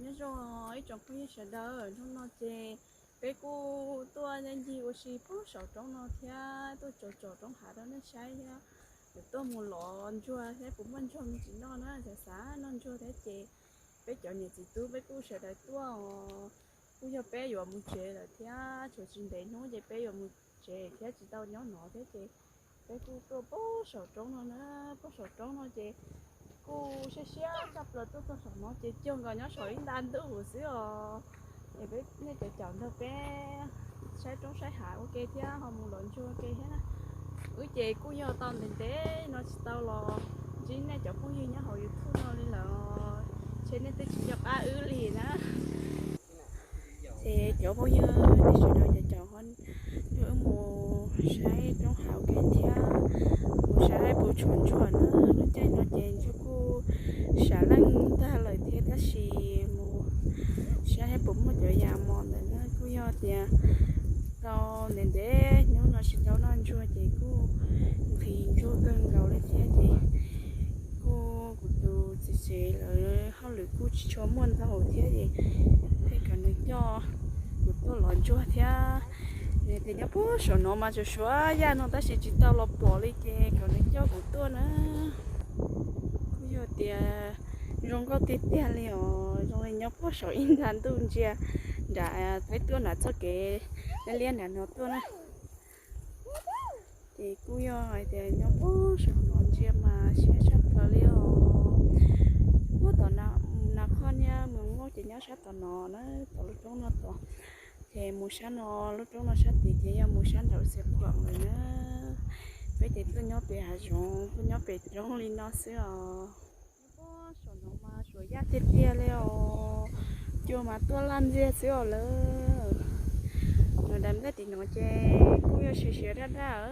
Nyob zoo ib tsoom phooj ywg sawv daws, hnub no ces peb kuj tuaj ncig ua si puag saum roob no thiab, tuaj tsom tsom roob hav rau nej saib thiab. Yuav tuaj mus lov ntsuag thiab, puas muaj ntsuag me ntsis noj na, xav xav noj ntsuag thiab ces peb cov niam txiv tub peb kuj sawv daws tuaj os. Kuj yog peb yuav mus tsev lawm thiab, tshuav tsis ntev hnub ces peb yuav mus tsev thiab tsis tau nyob no thiab ces peb kuj tuaj puag saum roob no na, puag saum roob no ces kuj siab siab tshaj plaws, tuaj txog saum no ces cuag nkaus nyob saum ib nta ntuj xwb os. Es peb nej cov caum nrog peb saib roob saib hav ua ke thiab ho mus lov ntsuag ua ke thiab na. Wb ces kuj yog tau ntev ntev no tsis tau los ntsib nej cov phooj ywg nyob hauv YouTube no li lawm, ntshe nej twb tsis nco qab wb li na. Ces cov phooj ywg nej sawv daws cov caum ho nrog wb mus saib roob hav ua ke thiab, mus saib puas tshuav ntsuag na. Lub caij no ces ntsuag kuj sam leej tag lawm thiab, tab sis mus saib puas muaj cov yas mos ntawd na. Kuj yog tias tau ntev ntev hnub no tsis tau noj ntsuag ces kuj nqhis ntsuag kawg nkaus li thiab ces kuj kuv tus txiv tsev lawv hauj lwm kuj tsis tshua muaj ntau thiab ces thiaj kom nws coj kuv tuaj lov ntsuag thiab. Nws tias nyob puag saum no mas tsuas suav yaj no tab sis tsis tau los pom li ces kom nws coj kuv tuaj na. Kuj yog tias zoo nkauj tiag tiag li os, zoo li nyob puag saum ib nta ntuj ntsia nram peb tuaj nram txoj kev liab liab nram no tuaj na. Ces kuj yog hais tias nyob puag saum no ntsia mas siab tshaj plaws li os. Puag tom Nas Khoj niab Moos Lauj ces nyob sab tom no na, tom lub roob no tod. Ces mus sab no, lub roob no sab tid ces yog mus sab nraum Xeev Khuam lawm na. Peb ces tuaj nyob pem hav zoov, tuaj nyob pem roob li no xwb os. Nyob puag saum no mas suav yaj tiag tiag li os, cua mas tuaj laj ntxiag xwb os lawm. Nws daim nplaig tim no ces kuj yog siav siav daj daj.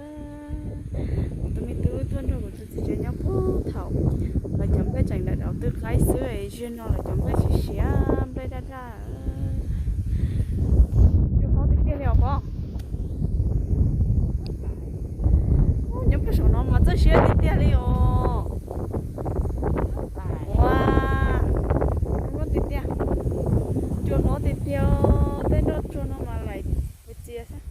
Kuv tus me tub tuaj nrog kuv tus txiv tsev nyob puag thaum lawv cov nplaig tseem dawm daus twb qaib xwb, ziag no lawv cov nplaig siav siav nplaig daj daj. Cua hlob tiag tiag li os Pov. Nyob puag saum no mas txawj siab tiag tiag li os. Ua, tiag tiag, cua hlob tiag tiag, tej nroj tsua no mas laim txias xwb.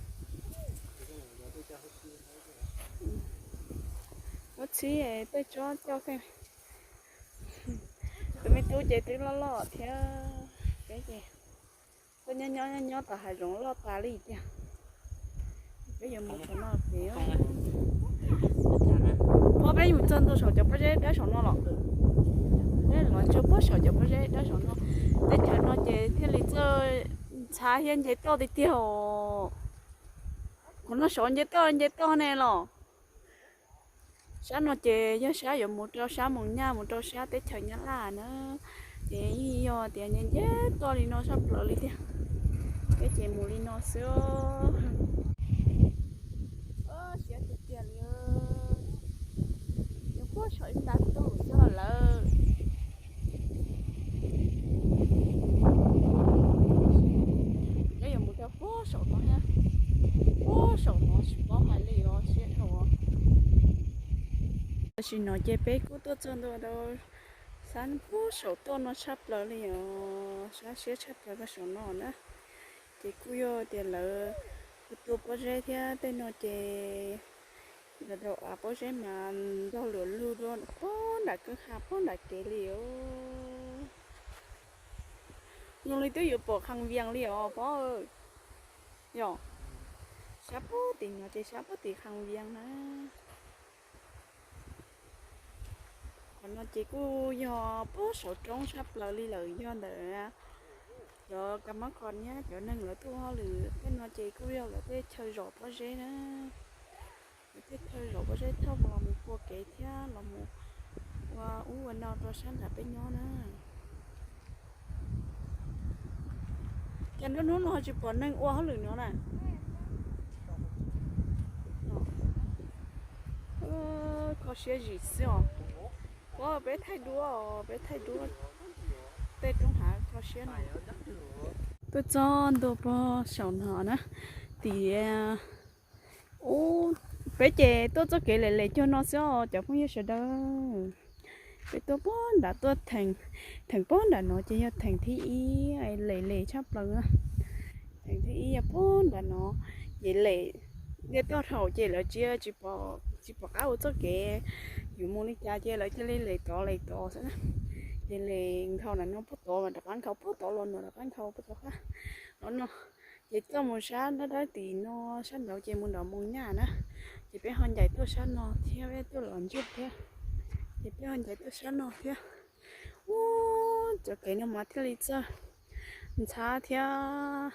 Muab txhib tej tsob coj xwb. Tus me tub ces twb loj loj thiab, peb ces tuaj nyob nyob nyob tom hav zoov loj tas li tiag. Peb yuav mus saum no pem. Phob, peb mus txog ntua saum cov pob zeb dawb saum no los? Peb los tsuag puag saum cov pob zeb dawb saum no. Teb chaws no ces thiaj li txawj ntxhab thiab nce toj tiag tiag os. Qhov no saud nce toj nce toj ne los? Sab no ces yog sab yuav mus rau sab Moos Nyaj, mus rau sab teb chaws Nyab Laj na. Ces yeej yog tias nce nce toj li no sab plaws li tiag. Peb ces mus li no xwb. Siab tiag tiag li. Nyob puag saum ib nta ntuj xwb lawm. Nyob yuav mus rau puag saum no thiab. Puag saum no tsis paub hais li os, siab dhau. Tam sim no ces peb kuj tuaj txog ntua rau sab puag saum toj no tshaj plaws li os, sab siab tshaj plaws rau saum no na. Ces kuj yog tias lawv kuj tua pob zeb thiab tej no ces lawv rau av pob zeb mas ntog luam lug dua puag nram kwj ha puag nram kev li os. Zoo li twb yuav pom Khas Vias li os Pov. Yog sab puag tim no ces sab puag tim Khas Vias na. Qhov no ces kuj yog puag saum roob sab plaws li lawm, yog ntawm cov ka mab kos niab cov neeg lawv tuaj hauj lwm tej no ces kuj yog lawv tej chaw zom pob zeb na. Lawv tej chaw zom pob zeb thauj los mus pua kev thiab los mus ua ub ua no rau sab nram peb nyob na. Cas nruab hnub no ho tsis pom neeg ua hauj lwm no na? Kho siab zim xwb os. Pov, peb thaij duab, peb thaij duab tej roob hav kho siab no. Tuaj txog ntua puag saum no na, tim ub, peb ces tuaj txoj kev lem lem cuag no xwb os cov phooj ywg sawv daws. Peb tuaj puag nram tuaj theem, theem puag nram no ces yog theem thib ib, lem lem tshaj plaws na. Theem thib ib yog puag nram no, ces lem liaj toj haum ces lawv tsis, tsis pom qab ua txoj kev, yuav mus li cas ces lawv cia li lem tod lem tod xwb na. Ces lem nkhaus nram no puag tod mas rov qab nkhaus puag tod los no rov qab nkhaus puag tod qab los no. Ces tuaj mus sab dab dab tim no, sab nraud ces mus nram Moos Nyaj na. Ces peb ho ncaim tuaj sab no thiab, peb tuaj los ntsuag thiab. Ces peb ho ncaim tuaj sab no thiab. Ub, cov kev no mas thiaj li txawj ntxhab thiab.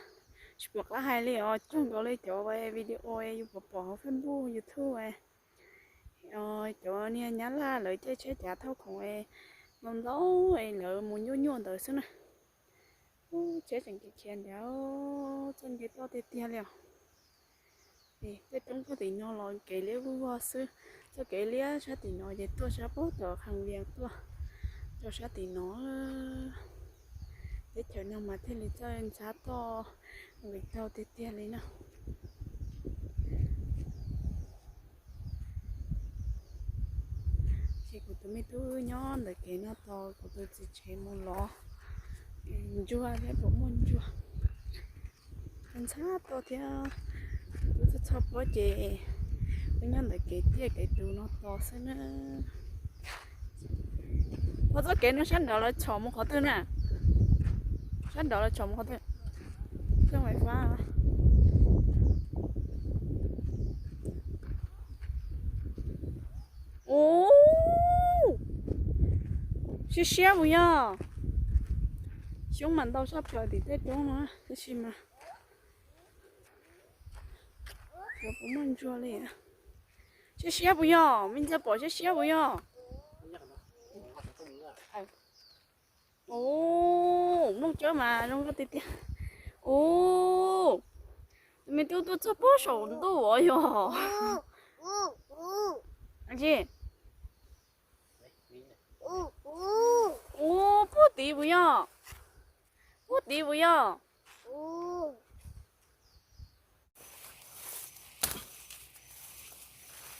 Tsis pom qab hais li os, cuag nkaus li cov video yus pom pom hauv Facebook, YouTube, cov niag Nyab Laj lawv caij tsheb cav thauj khoom ntau ntau, lawv mus nyuaj nyuaj ntawd xwb na. Ub, tsheb tseem khiav khiav ntiag, txoj nce toj tiag tiag li os. Tej roob puag tim no los kev liab vog vog xwb. Txoj kev liab sab tim no ces tuaj sab puag tom Khas Vias tuaj rau sab tim no. Teb chaws no mas thiaj li txawj ntxhab toj nqis taug tiag tiag li na. Ces kuv tus me tub nyob ntawm kev no tos kuv tus txiv tsev mus lov ntsuag thiab, puas muaj ntsuag. Ntxhab toj thiab, kuv tub txhoj txhoj pob ces wb nyob ntawm kev tiaj kev tus no tos xwb na. Qhov txoj kev no sab nraud lawv tshom mus qhov twg na? Sab nraud lawv tshom mus qhov twg? Txoj Maiv Fab. Ub, siab siab puas yog? Xyoob mas ntau sab plaws tim tej roob no tab sis mas puas muaj ntsuag li. Siab siab puas yog? Me ntxhais pom siab siab puas yog? Ub, nplooj tsawb mas zoo nkauj tiag tiag. Ub, tus me tub tuaj txog pob saum ntuj os yog. Ub, puag tid puas yog? Puag tid puas yog?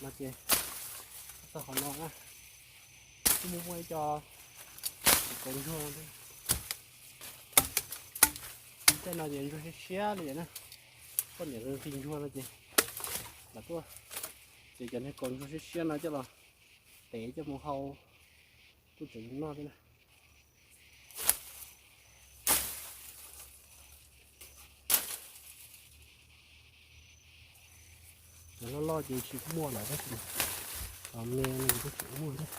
No ces txog qhov no na, kuj muaj muaj ib co kaus ntsuag. Tej no ces ntsuag siab siab li na, poj niam nqhis ntsuag no ces lam tuaj, ces cov niag kaus ntsuag siab siab no coj los tev coj mus hau kuj tseem noj thiab na. Cov loj loj ces tsis muaj lawm tab sis cov me no kuj tseem muaj thiab.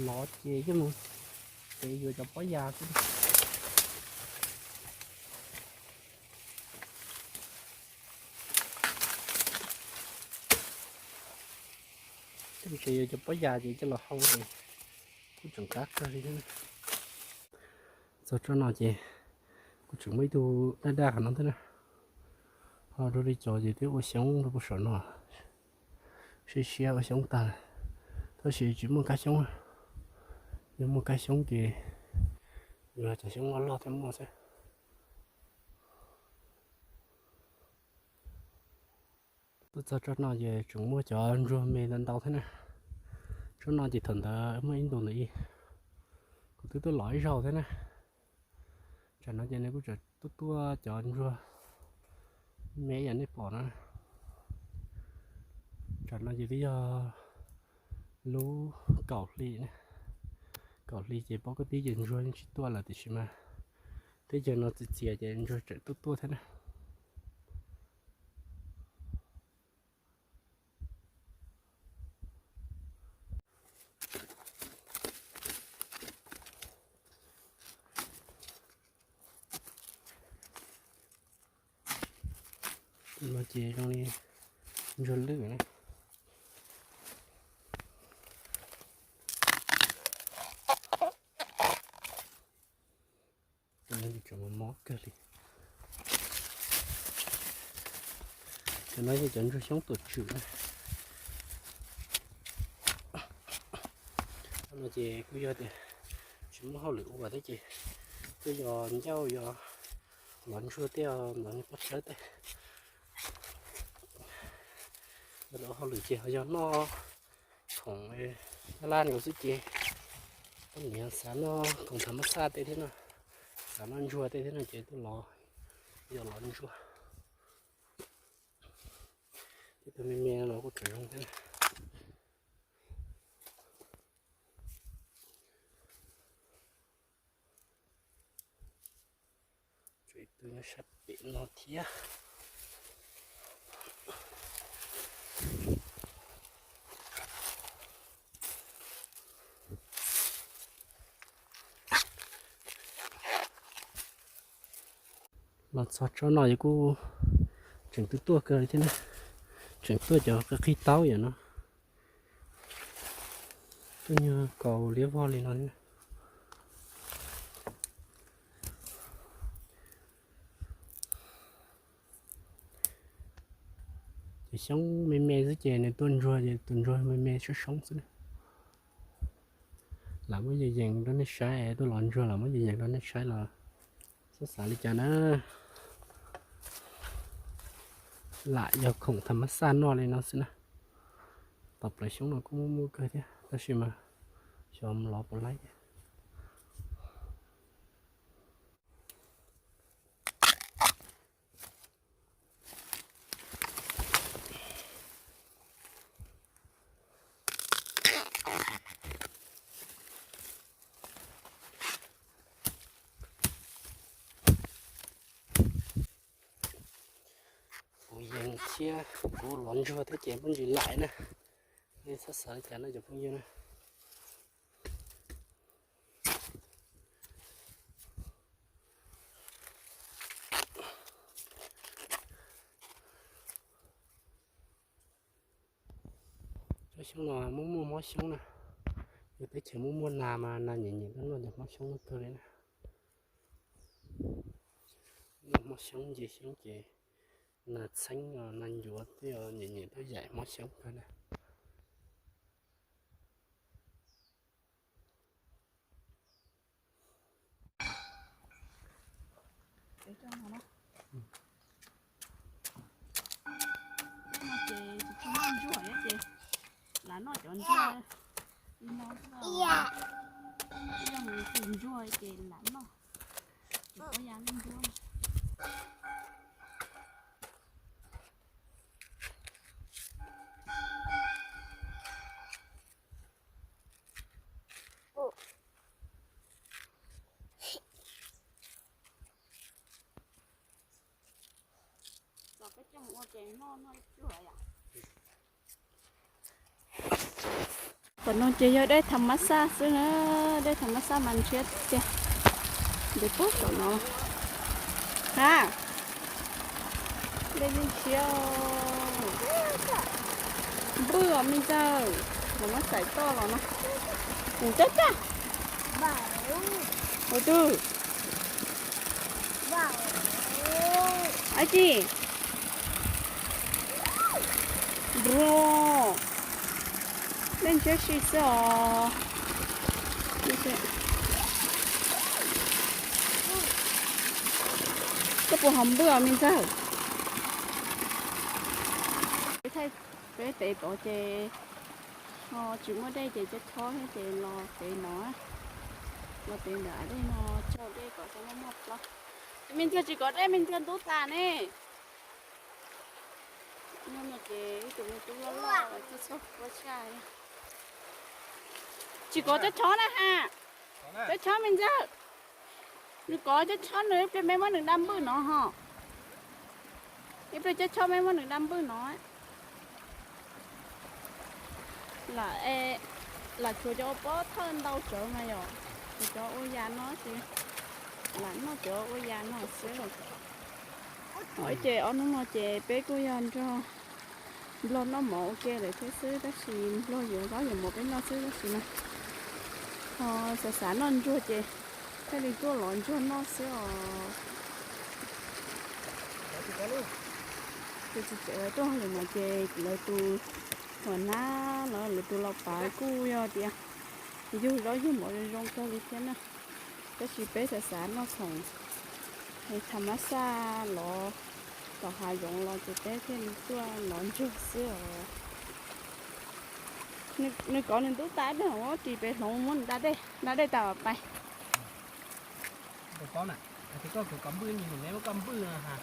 Lov ces coj mus tev yuav cov pob ya xwb. Coj mus tev yuav cov pob ya ces coj los hau ces kuj tseem qab kawg li thiab. Txog tsob no ces kuj tseem muaj ib tug daj daj qhov no thiab na. Ho dua li cov ces twb ua xyoob rau puag saum no, siab siab ua xyoob tag, tab sis tsis muaj kab xyoob. Yog muaj kab xyoob ces yuav cov xyoob loj loj thiaj muaj xwb. Tuaj txog tsob no ces tseem muaj cov ntsuag me ntau ntau thiab na. Tsob no ces thaum ntawd muaj ib ntu ntawd ib, kuv twb tuaj lov ib zaug thiab na. Tsam no ces nws kuj tseem tuaj tuaj cov ntsuag me yam nej pom na. Tsam no ces twb yog lub kaum hli na. Kaum hli ces pob kab tib ces ntsuag yeej tsis tuaj lawm tiam sis mas teb chaws no txias txias ces ntsuag tseem tuaj tuaj thiab na. No ces zoo li ntsuag lwj na. Cov no ces tseem mos mos kawg li. Cov no yog cov ntsuag xyoob tuam tswm na. No ces kuj yog tias tsis muaj hauj lwm ua thiab ces kuj yog ncauj yog lov ntsuag tej, lov niag pob txhawb tej. Yog lawv hauj lwm ces ho yog noj khoom laj laj nkaus xwb ces poj niam xav noj khoom tham mab xaj tej thiab no, xav noj ntsuag tej thiab no ces tuaj lov, yog lov ntsuag. Tej tug me me no los kuj tseem zoo thiab. Tseem ib tug nyob sab pem no thiab. Los txog tsob no ces kuj tseem tuaj tuaj kawg li thiab na, tseem tuaj cov qig qig taub yom no. Tuaj nyuag kaus liab vog li no thiab. Ces xyoob me me xwb ces nws tuaj ntsuag ces tus ntsuag me me soob soob xwb na. Lam muab yees yees rau nej saib, tuaj lov ntsuag lam muab yees yees rau nej saib los xyov xav li cas na. Lam yog khoom tham mab xaj noj li no xwb na. Tom plawv xyoob no kuj muaj muaj kawg thiab tab sis mas xyov lov puas laib thiab. Kuv yees thiab kuv lov ntsuag thiab ces muaj ntsis laim na. Nej txhob xav li cas no cov phooj ywg na. Tsob xyoob no muaj muaj mob xyoob na. Yog teb chaws muaj muaj nas mas nas nyiam nyiam tuaj noj cov hmob xyoob no kawg li na. Noj hmob xyoob nce xyoob ces nas txheeb nas ncuav twb yog nyiam nyiam tuaj yaim hmob xyoob kawg na. Ces tsis tshua noj ntsuag thiab ces lam noj cov ntsuag li no xwb os. Yog mus tus ntsuag ces lam noj, tsis paub ya leej ntsuag. Tom no ces yog dej tham mab xaj xwb na, dej tham mab xaj mas ntshiab tiag. Ntev puag saum no. Ha, dej yeej ntshiab. Npwj os me ntxawg, los muab txais toj los no. Mus teb tag. Ua twg? Ab tsi. Npua, dej ntshiab si xwb os. Koj puas hov npwj os me ntxawg? Peb tev tod ces ho tsis muaj dej ces chob chob thiab ces los tev no, los tev ntawm dej no, tso dej kom tau muaj muaj plaub. Ces me ntxawg tsis kov dej me ntxawg ntub tas ne. Hnub no ces ib tug me tub loj loj txog txog ua tshaj. Tsis kov chob chob na ha. Chob chob me ntxawg. Nws kov chob chob nws ib pliag peb muab nws da npwj no ho. Ib pliag chob chob peb muab nws da npwj no. Lam, lam tshuav cov ua pob thawj ntau tsawv mas yom, tshuav cov ua yas no xwb. Lam noj cov ua yas no xwb. Ces ob hnub no ces peb kuj yog nrog nplog noj mov ua ke lawm thiab xwb, tab sis nplog yuav zaub yuav mov peb noj xwb tab sis mas ho xav xav noj ntsuag ces thiaj li tuaj lov ntsuag noj xwb os. Ces tsis tseem lawv tuaj hauj lwm no ces lawv tus uas nab los lawv tus los pav kuj yog tias Yug zaub yug mov zoo zoo kawg li thiab na. Tab sis peb xav xav noj khoom tham mas xaj los tom hav zoov los ces peb thiaj li tuaj nov ntsuag xwb os. Nws kov nws ntub tas dej, ris pem hloov muab nws da dej, da dej tas pais. Paub na, hais tias koj kov kov npwj, nws muab koj npwj no ha,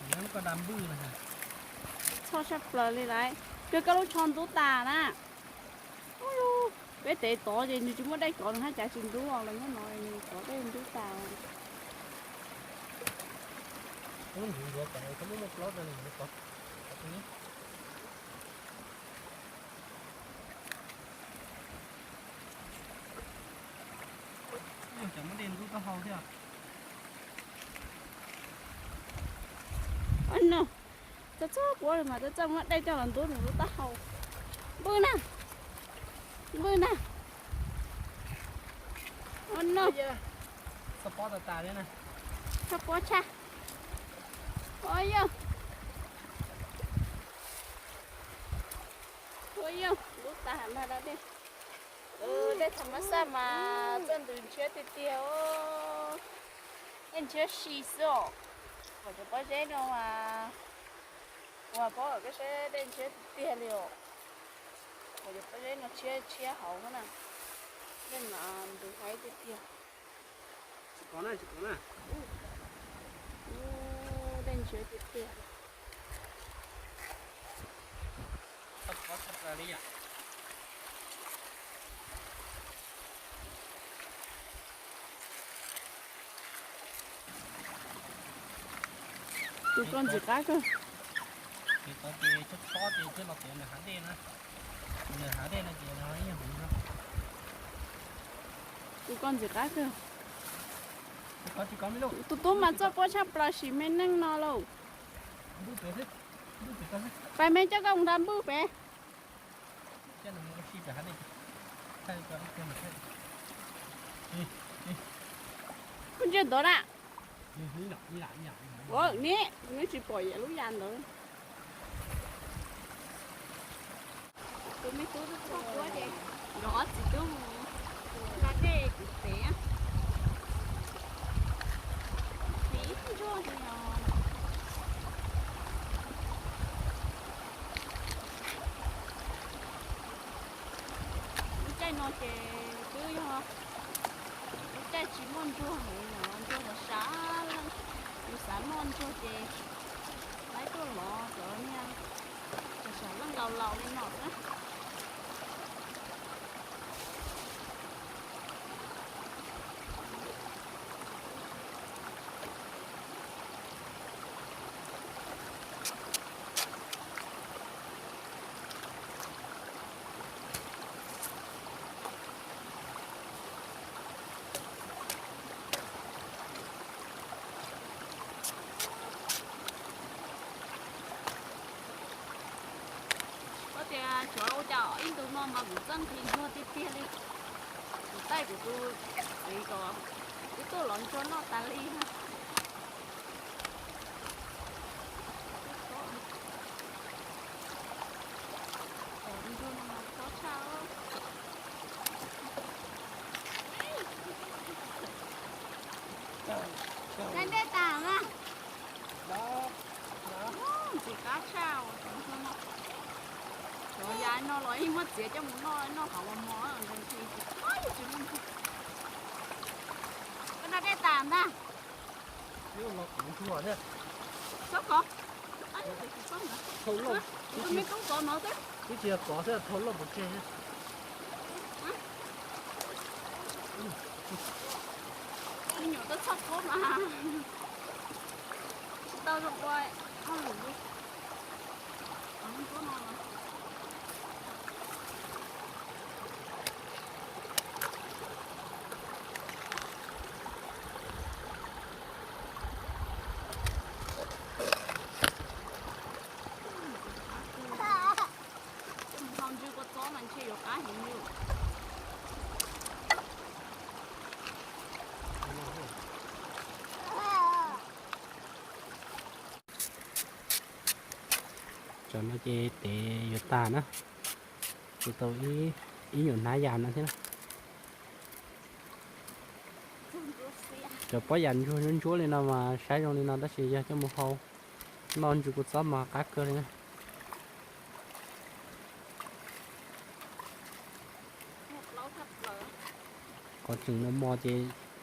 nws muab koj da npwj no ha. Txhoj tshaj plaws li lauj, kawg koj lub tsho ntub tas na. Peb tev tod ces nws tsis muaj dej kov, nws haj cav tsis ntub los nyob no nws kov dej ntub tas. Yog cov muab dej ntub taub hau thiab. No, txhob txhob quav mas txhob txhob muab dej coj los ntub nws lub taub hau. Npwj na, npwj na. No, txhob pob tas tas li na. Txhob pob tshaj. Ua yog, ua yog, lub tas mas da dej. Dej tham mas xaj mas txawj ntws ntshiab tiag tiag. Dej ntshiab si xwb os. Kom cov pob zeb no mas, ua pob kom peb saib dej ntshiab tiag tiag li os. Kom cov pob zeb no tshiab tshiab hauv na. Dej no ntws haib tiag tiag. Tsis kov na, tsis kov na. Dej ntshiab tiag tiag. Tus koj ntxim qab kawg. Ces tod ces txhob txhob ces thiaj los tias nws hav dej na. Nws hav dej no ces no ib yam heev no. Tus koj ntxim qab kawg. Tus tub mas txawj quaj tshaj plaws sim me neej no lauj. Pais me coj koj mus nrog npwj pem. Koj ntsia ntawd na. Ua ne, nws tsis pom yam lub yam ntawd. Tus me tub txhob quaj ces nrog ob txiv tub mus nqa dej kwv pem. Ntsuag li os. Lub caij no ces twb yog lub caij tsis muaj ntsuag heev, ntsuag los sav leej. Yus xav noj ntsuag ces laib tuaj lov cov niag sav leej nkaus laus li no xwb. Koj tias tsuav ua cas ib ntus no mas kuv txawj nqhis ntsuag tiag tiag li. Kuv taij kuv tus txiv kom wb tuaj lov ntsuag noj tas li. Ntsuag no mas tob tshaj. Dej tas na. Ntxim qab tshaj os cov ntsuag no. Cov yav no los yeej muab txiav coj mus noj, noj qhov mos mos nqhis nqhis tsis khob tsis muaj ntsuag. Koj da dej tas ntag. Txhob kov. Tus me tub kov no xwb. Twb tsis yog kov xwb, thau loj pov tseg. Me nyuam twb txhob kov mas. Tsis tau zoo ua hauj lwm li. Coj mus hau ntswg kua txob mas ntshe yuav qab heev li. Tsam no ces tev yuav tag na, kuv tau ib nyuam hnab yam no thiab na. Cov pob yam ntsuag ntsuab ntsuab li no mas saib zoo li no tab sis yog coj mus hau noj ntsw kua txob mas qab kawg li na. Qhov tseem mos mos ces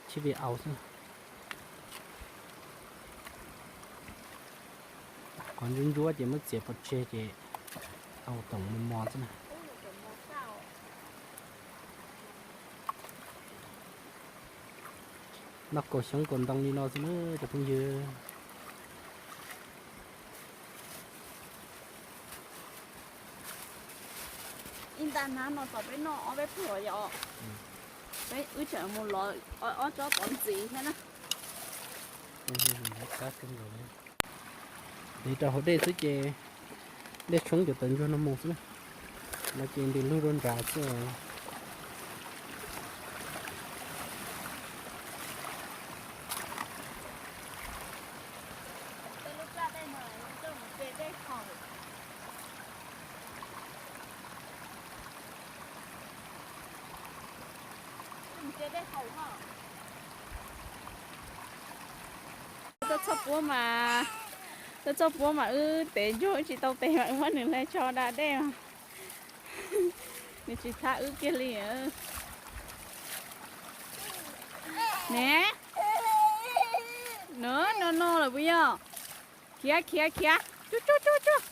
thiaj li au xwb. Qhov ntsuab ntsuab ces muab txiav pov tseg ces au toom mos mos xwb na. Noj kaus xyoob kaus ntoo li no xwb na cov phooj ywg. Ib nta hnab no tom peb noj ob peb pluag yom. Peb wb tseem mus lov ob tsob tod ntxiv thiab na. Ntiv rau hauv dej xwb ces dej tshoob cov tawv ntsuag no mus xwb na. No ces ntim lug rau nrad xwb. Tuaj txog puab mas, tuaj txog puab mas wb tev ntsuag wb tsis tau tes mas wb muab nws hle tso da dej os. Nws tsis thab wb kiag li. Ne, no no no lawm puas yog? Khiav khiav khiav, tsuag tsuag tsuag tsuag.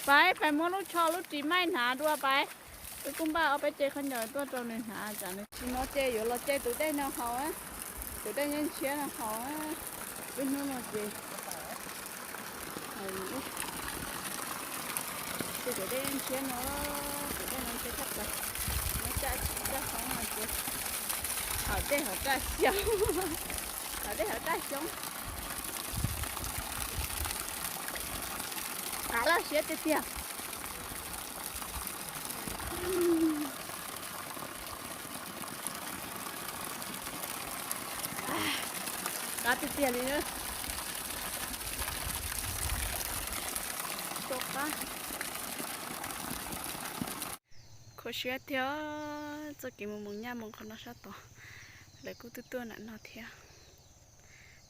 Pais, pais muab lub tsho lub ris maij hnav dua pais. Wb kuj npaj ob peb ce khaub ncaws tuaj rau nws hnav tsam nws tsis no ces yuav los ce tus dej no haus, tus dej ntshiab no haus. Wb hnub no ces ces tus dej ntshiab no, tus dej no ntshiab tshaj plaws. Muab caj tsis caj hoob no ces haus dej haus raj xyoob, haus dej haus raj xyoob. Av loj siab tiag tiag. Qab tiag tiag li. Kho siab thiab, txoj kev mus mus nyaj mus qhov no sab tod, lawv kuj tuaj tuaj nram no thiab.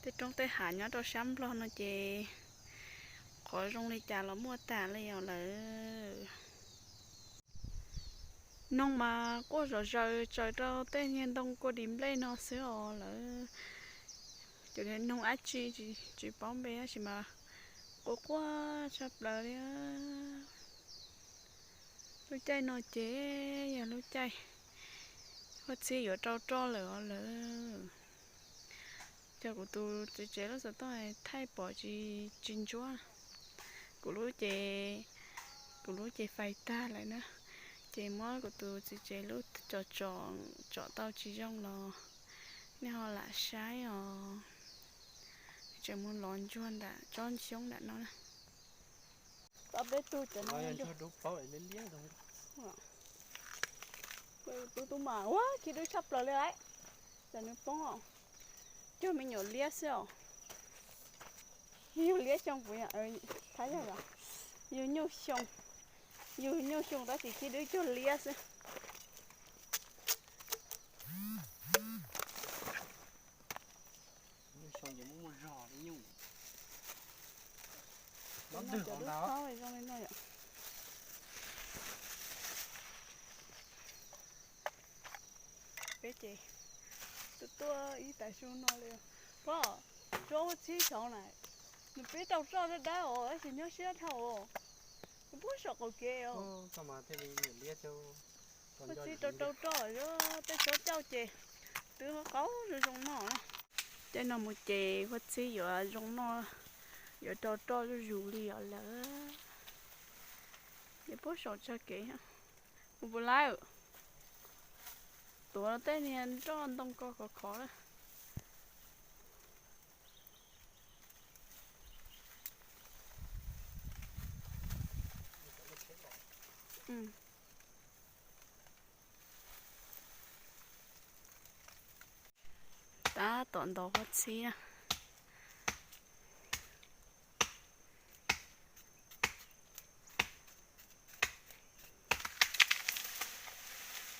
Tej roob tej hav nyob rau sab Nplog no ces qhov zoo li cas los muaj tas li os lawm. Noog mas quaj zom zaws tsaws rau tej niag ntoo kua dis nplej no xwb os lawm. Cov niag noog dab tsi tsis paub npe tab sis mas quaj quaj tshaj plaws li. Lub caij no ces yog lub caij huab txhib yuav rau roj lawm os lawm. Cov kuv tus txiv tsev lub xov tooj thaij pom tsis, tsis ntsuab. Kuv lub ces, kuv lub ces fais tag lawm na. Ces muab kuv tus txiv tsev lub tsom tsom, tsom tau tsis zoo los nej ho lam saib os. Tseem mus lov ntsuag nram tsob xyoob nram no na. Peb tug cov no, tus tub mas ua khib dub tshaj plaws li lawm. Cov nws poob os, cuag me nyuam liab xwb os. Yug liab xyoo puas yog, thab yog, yug nyuj xyoo, yug nyuj xyoo tab sis khib dub cuag liab xwb. Nyuj xyoo ces muaj muaj zog li nyuj. Cov dub thaub zoo li no yom. Peb ces tuaj tuaj ib tas su no li. Pom tsob huab txhib saud na, nws pib rau roj dawb dawb os, tab sis nyob siab dhau os. Nws pub saum qaum kev os. Huab txhib rau rau roj, tej tsob cauj ces twb qaub zoo zoo no. Caij no mus ces huab txhib yuav zoo noj, yuav rau roj zuj zus li os lawm. Ces pub saum tsag kev. Mus puas lawm? Tuav tej niag roj ntoo ko khov khov na. Tab tom ntaus huab txhib na.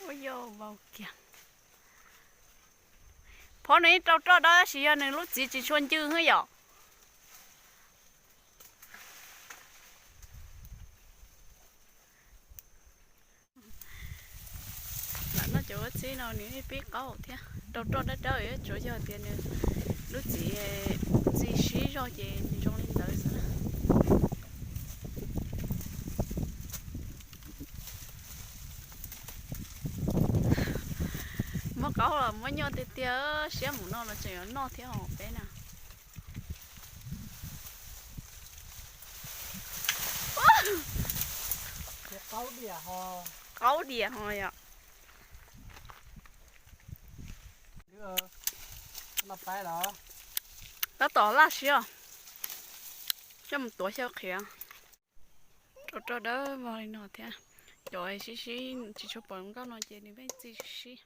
Ua yog vau kiag. Phov nws ib rau roj dawb tab sis yog nws lub txiv tsis tshua ncw hwb yom. Lam noj cov ua txhib no nws pib qaub thiab, rau roj dawb dawb, tsuas yog tias nws lub txiv txi sib zog ces nws zoo li ntawd xwb na. Muab qaub los muab nyuaj tiag tiag, siab mus no los tseem yuav noj thiab hos peb na. Qaub diam ho yom. Tab tom laj siab, coj mus tuav xyaw qhiav. Rau roj dawb vog li no thiab. Cov sib sib tsis tshua pom nkauj no ces nws pheej txi sib.